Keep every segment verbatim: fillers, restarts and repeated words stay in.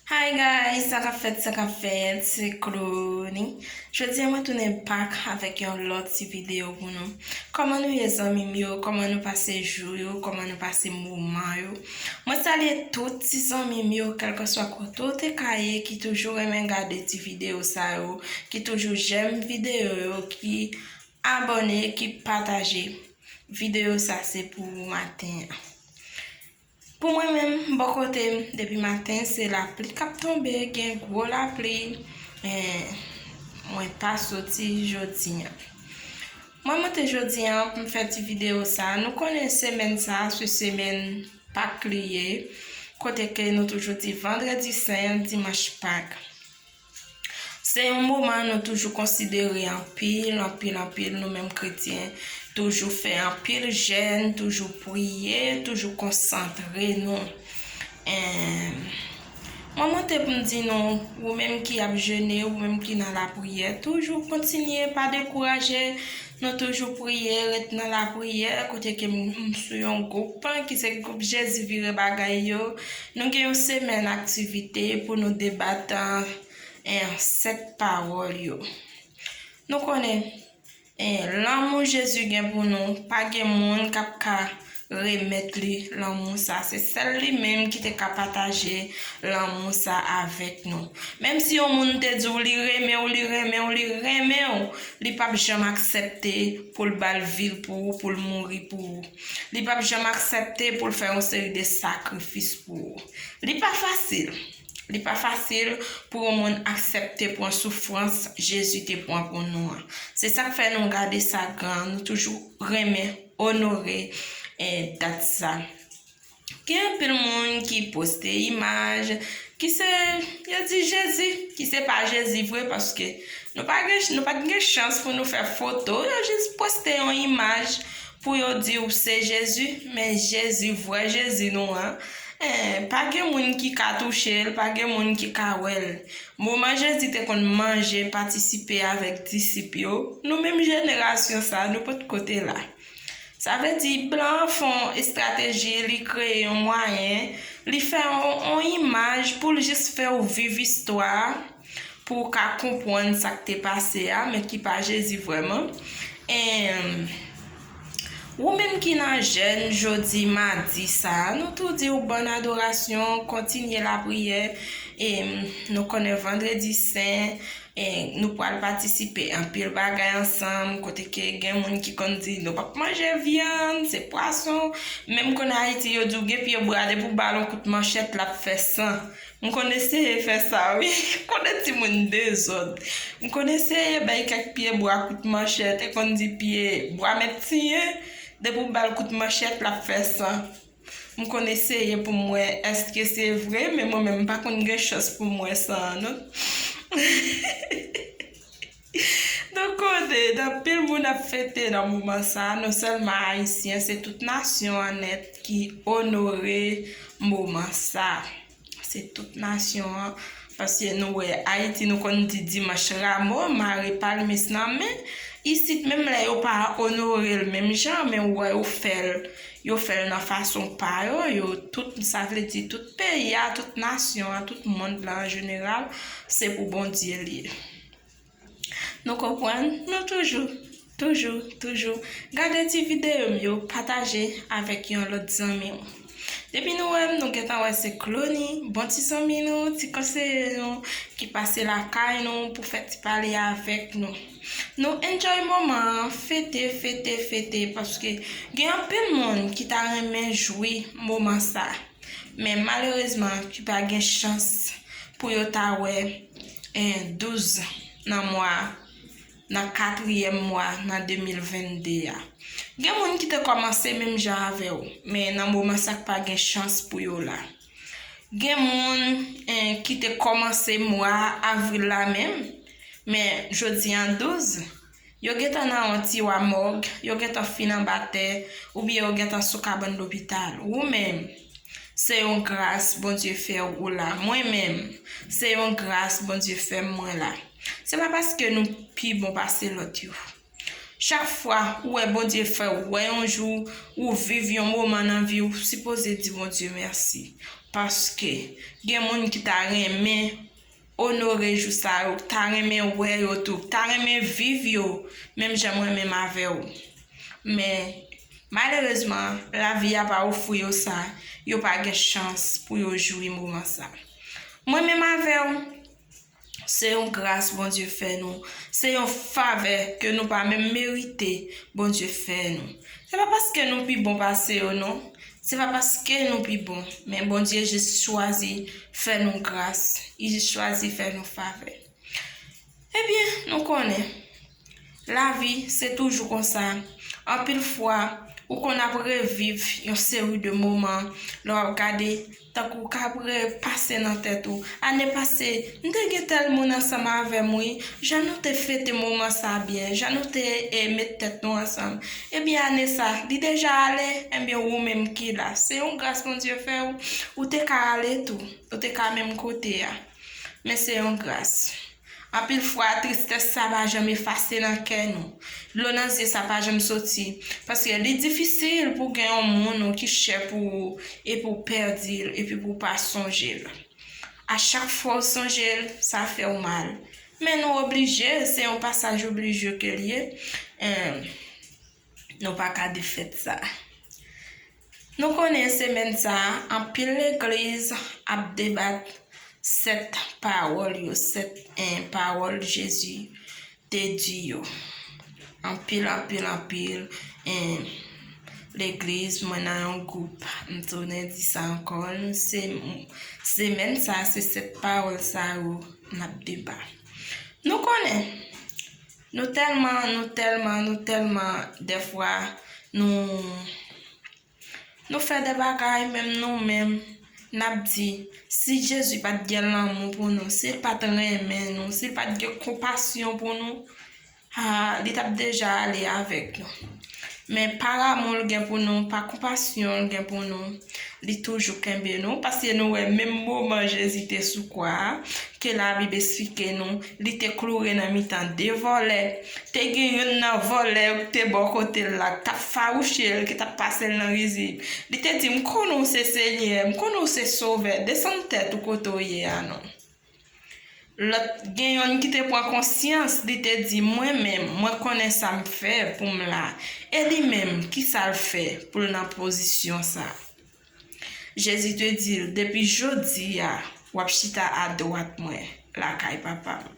Hi guys, sa k ap fèt, sa k ap fèt, se Clonie. Jodi a mwen tounen back avèk yon lòt ti videyo pou nou. Kòman nou ye zanmi m yo? Kòman nou pase jou yo? Kòman nou pase moman yo? Mwen salye tout ti zanmi m yo, kèlkeswa kote w te ka ye, ki toujou renmen gade ti videyo sa yo, ki toujou jèm videyo yo, ki abòne, ki pataje. Videyo sa se pou ou maten an. Pou mwen menm, bò kote m, depi maten, se lapli k ap tonbe, gen gwo lapli. Eh, mwen pa soti jodi an. Mwen monte jodi an pou m fè ti videyo sa. Nou konnen semèn sa, se semèn Pak li ye, kote ke nou toujou di vandredi sen, dimanch Pak. Se yon moman nou toujou konsidere anpil, anpil, anpil, nou menm kretyen, toujou fè anpil jèn, toujou priye, toujou konsantre nou. Em, mwen monte pou m di nou, ou menm ki ap jene, ou menm ki nan lapriyè, toujou kontinye, pa dekouraje, nou toujou priye, ret nan lapriyè, kote ke m, m sou yon gwoup, ki se gwoup Jezi Vire Bagay yo. Nou gen yon semèn aktivite pou nou debat, eh, sèt pawòl yo. Nou konnen, eh, lanmou Jezi gen pou nou, pa gen moun k ap ka remèt li lanmou sa. Se sèl li menm ki te ka pataje lanmou sa avèk nou. Menm si yon moun te di w li renmen w, li renmen w, li renmen w, li p ap janm aksepte pou l ba l vi l pou ou, pou l mouri pou ou. Li p ap janm aksepte pou l fè yon seri de sakrifis pou ou. Li pa fasil. Li pa fasil pou yon moun aksepte pran soufrans Jezi te pran pou nou an. Se sa k fè nou gade sa gran, nou toujou renmen onore, eh, dat sa. Gen anpil moun ki poste imaj, ki se, yo di Jezi, ki se pa Jezi vre, paske nou pa gen, nou pa t gen chans pou nou fè foto, yo jis poste yon imaj pou yo di w se Jezi, men Jezi, vrè Jezi nou an, eh, pa gen moun ki ka touche l, pa gen moun ki ka wè l. Moman Jezi te konn manje, patisipe avèk disip yo, nou menm jenerasyon sa, nou potko te la. Sa vle di, blan an fè yon estrateji, li kreye yon mwayen, li fè yon, yon imaj pou l jis fè w viv istwa a, pou w ka konprann sa k te pase a, men ki pa Jezi vrèman. Em, ou menm ki nan jèn jodi madi sa a, nou tou di w bòn adorasyon, kontinye lapriyè. Em, nou konnen vandredi sen, e nou pral patisipe anpil bagay ansanm, kote ke gen moun ki konn di nou p ap manje vyann, se pwason. Menm konnen Ayiti, yo di w gen pye bwa, depi w ba l yon kout manchèt, l ap fè san. M konn eseye fè sa, wi. M konnen timoun dezòd. M konn eseye bay kèk pye bwa kout manchèt, e konn di pye bwa mèt tiye, depi w ba l kout manchèt, l ap fè san. M konn eseye pou m wè èske se vre, men mwen menm m pa konn gen chans pou m wè sa an, non. Nou konnen, anpil moun ap fete nan moman sa a, non sèlman Ayisyen, se tout nasyon an nèt ki onore moman sa a. Se tout nasyon an, paske nou wè Ayiti, nou konn di dimanch Ramo, mare palmis nan men, isit menm lè yo pa onore l menm jan, men ou wè yo fè l, yo fè l nan fason pa yo, yo tout, sa vle di tout peyi a, tout nasyon an, tout mond lan an jeneral, se pou Bondye l ye. Nou konprann? Nou toujou, toujou, toujou gade ti videyo m yo, pataje avèk yon lòt zanmi w. Depi nou wè m, nou gentan wè se Clonie, bon ti zanmi nou, ti konseye nou, ki pase lakay nou pou fè ti pale avèk nou. Nou enjoy moman an, fete, fete, fete, paske gen anpil moun ki ta renmen jwi moman sa. Men malerezman, ki pa gen chans pou yo ta wè, eh, douz nan mwa, nan katriyèm mwa nan de mil venn de a. Gen moun ki te kòmanse menm jan avè w, men nan moman sa k pa gen chans pou yo la. Gen moun, eh, ki te kòmanse mwa avril la menm, men jodi an douz, yo gentan nan yon tiwa mòg, yo gentan fin anba tè, oubyen yo gentan sou kabann lopital. Ou menm, se yon gras Bondye fè w ou la. Mwen menm, se yon gras Bondye fè m mwen la. Se pa paske nou pi bon pase lòt yo. Chak fwa ou wè Bondye fè w wè yon jou, ou viv yon moman nan vi w, ou sipoze di Bondye mèsi. Paske gen moun ki ta renmen onore jou sa yo, ta renmen wè yo tou, ta renmen viv yo, menm jan mwen menm avè w. Men, malerezman, lavi a pa ofri yo sa, yo pa gen chans pou yo jwi moman sa. Mwen menm avè w, se yon gras Bondye fè nou, se yon favè ke nou pa menm merite Bondye fè nou. Se pa paske nou pi bon pase yo, non. Se pa paske nou pi bon, men Bondye jis chwazi fè nou gras. Li jis chwazi fè nou favè. Ebyen, nou konnen, lavi se toujou konsa. Anpil fwa, ou konn ap reviv yon seri de moman, lè w ap gade, tankou k ap repase nan tèt ou. Ane pase, m te gen tèl moun ansanm avè m, wi. Jan nou te fete moman sa byen, jan nou te, eh, met tèt nou ansanm. Ebyen, ane sa, li deja ale, ebyen, ou menm ki la. Se yon gras Bondye fè w, ou te ka ale tou, ou te ka menm kote a. Men se yon gras. Anpil fwa, tristès sa pa janm efase nan kè nou. Dlo nan zye sa pa janm soti. Paske li difisil pou gen yon moun ou ki chè pou ou, epi w pèdi l, epi pou w pa sonje l. A chak fwa w sonje l, sa fè w mal. Men nou oblije, se yon pasaj oblije ke l ye. Em, nou pa ka defèt sa. Nou konnen semèn sa a, anpil legliz ap debat sèt pawòl yo, sèt, en, pawòl Jezi te di yo. Anpil, anpil, anpil, en, legliz, mwen nan yon gwoup, m tounen di sa ankò, nou se, semèn sa a, se sèt pawòl sa yo n ap debat. Nou konnen, nou tèlman, nou tèlman, nou tèlman, dèfwa, nou, nou fè de bagay, menm nou menm, n ap di, si Jezi pa t gen lanmou pou nou, si l pa t renmen nou, si l pa t gen konpasyon pou nou, ah, li t ap deja ale avèk nou. Men pa lanmou l gen pou nou, pa konpasyon l gen pou nou, li toujou kenbe nou, paske nou wè menm moman Jezi te sou kwa a, ke Labib esplike nou, li te kloure nan mitan de vòlè. Te gen youn nan vòlè yo ki te bò kote l la, k t ap fawouche l, ki t ap pase l nan rizib. Li te di, "M konnen w se Senyè, m konnen w se Sovè, desann tèt ou kote w ye a non." Lòt, gen yonn ki te pran konsyans, li te di, "Mwen menm, mwen konnen sa m fè pou m la. E li menm, ki sa l fè pou l nan pozisyon sa a?" Jezi te di l, "Depi jodi a, w ap chita adwat mwen lakay Papa m."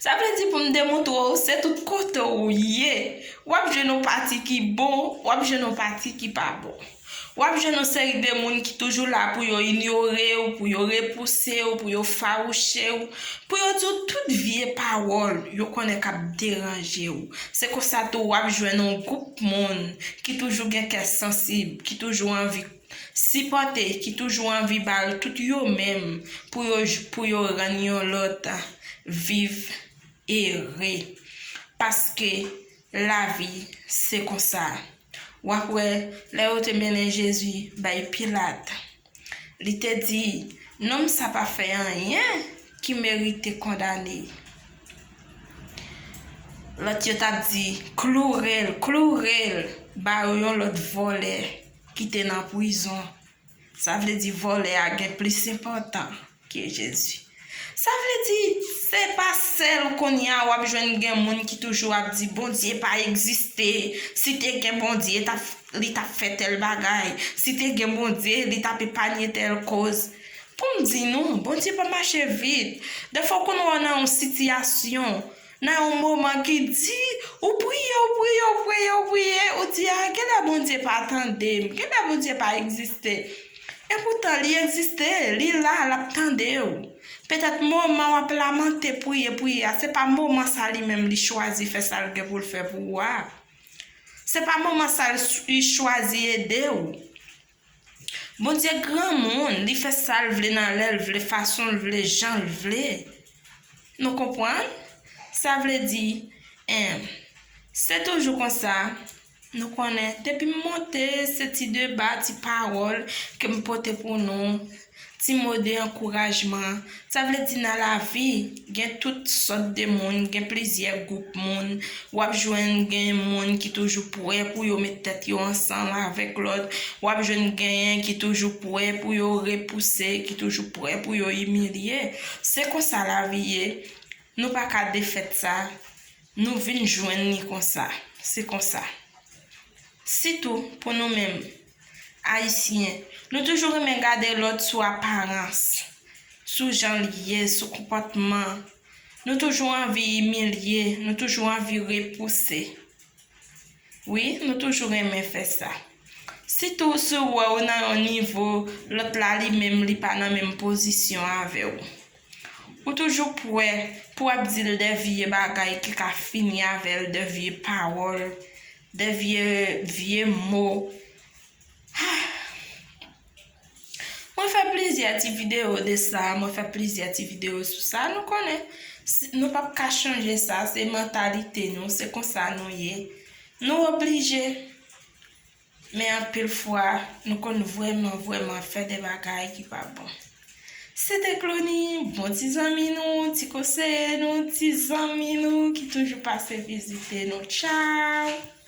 Sa vle di pou m demontre w, se tout kote w ye, w ap jwenn yon pati ki bon, w ap jwenn yon pati ki pa bon. W ap jwenn yon seri de moun ki toujou la pou yo inyore w, pou yo repouse w, pou yo fawouche w, pou yo di w tout vye pawòl yo konnen k ap deranje w. Se konsa tou w ap jwenn yon gwoup moun ki toujou gen kè sansib, ki toujou anvi sipòte, ki toujou anvi ba l tout yo menm pou yo, pou yo rann yon lòt viv ere. Paske lavi se konsa. W ap wè, lè yo te mennen Jezi bay Pilat, li te di, "Nonm sa pa fè anyen ki merite kondane." Lòt yo t ap di, "Kloure l, kloure l, ba yo yon lòt vòlè ki te nan prizon." Sa vle di vòlè a gen plis enpòtan ke Jezi. Sa vle di, se pa sèl kounye a w ap jwenn gen moun ki toujou ap di, "Bondye pa egziste. Si te gen Bondye, t ap, li t ap fè tèl bagay. Si te gen Bondye, li t ap epanye tèl koz." Pou m di nou, Bondye pa mache vit. Dèfwa w konn wè w nan yon sitiyasyon, nan yon moman ki di, ou priye, ou priye, ou priye, ou priye, ou di, "A, genlè Bondye pa tande m, genlè Bondye pa egziste." Epoutan, li egziste, li la, l ap tande w. Petèt moman w ap lamante, priye, priye a, se pa moman sa li menm li chwazi fè sa l gen pou l fè pou ou a. Se pa moman sa l ch-, li chwazi ede w. Bondye granmoun, li fè sa l vle nan lè l vle, fason l vle, jan l vle. Nou konprann? Sa vle di, en, se toujou konsa. Nou konnen, depi m monte, se ti deba, ti pawòl ke m pote pou nou, Ti mo de ankourajman. Sa vle di nan lavi, gen tout sòt de moun, gen plizyè gwoup moun. W ap jwenn gen moun ki toujou prè pou yo met tèt yo ansanm avèk lòt. W ap jwenn genyen ki toujou prè pou yo repouse, ki toujou prè pou yo imilye. Se konsa lavi ye. Nou pa ka defèt sa. Nou vin jwenn li konsa. Se konsa. Sitou pou nou menm, Ayisyen, nou toujou renmen gade lòt sou aparans, sou jan l ye, sou konpòtman. Nou toujou anvi imilye, nou toujou anvi repouse. Wi, nou toujou renmen fè sa. Sitou si w wè w nan yon nivo, lòt la li menm li pa nan menm pozisyon avè w. Ou toujou prè pou w ap di l de vye bagay ki ka fini avè l, de vye pawòl, de vye, vye mo. Mwen fè plizyè ti videyo de sa, mwen fè plizyè ti videyo sou sa. Nou konnen, si, nou p ap ka chanje sa, se mantalite nou, se konsa nou ye. Nou oblije. Men anpil fwa, nou konn vrèman, vrèman fè de bagay ki pa bon. Se te Clony, bon ti zanmi nou, ti konseye nou, ti zanmi nou ki toujou pase vizite nou. Tchaw!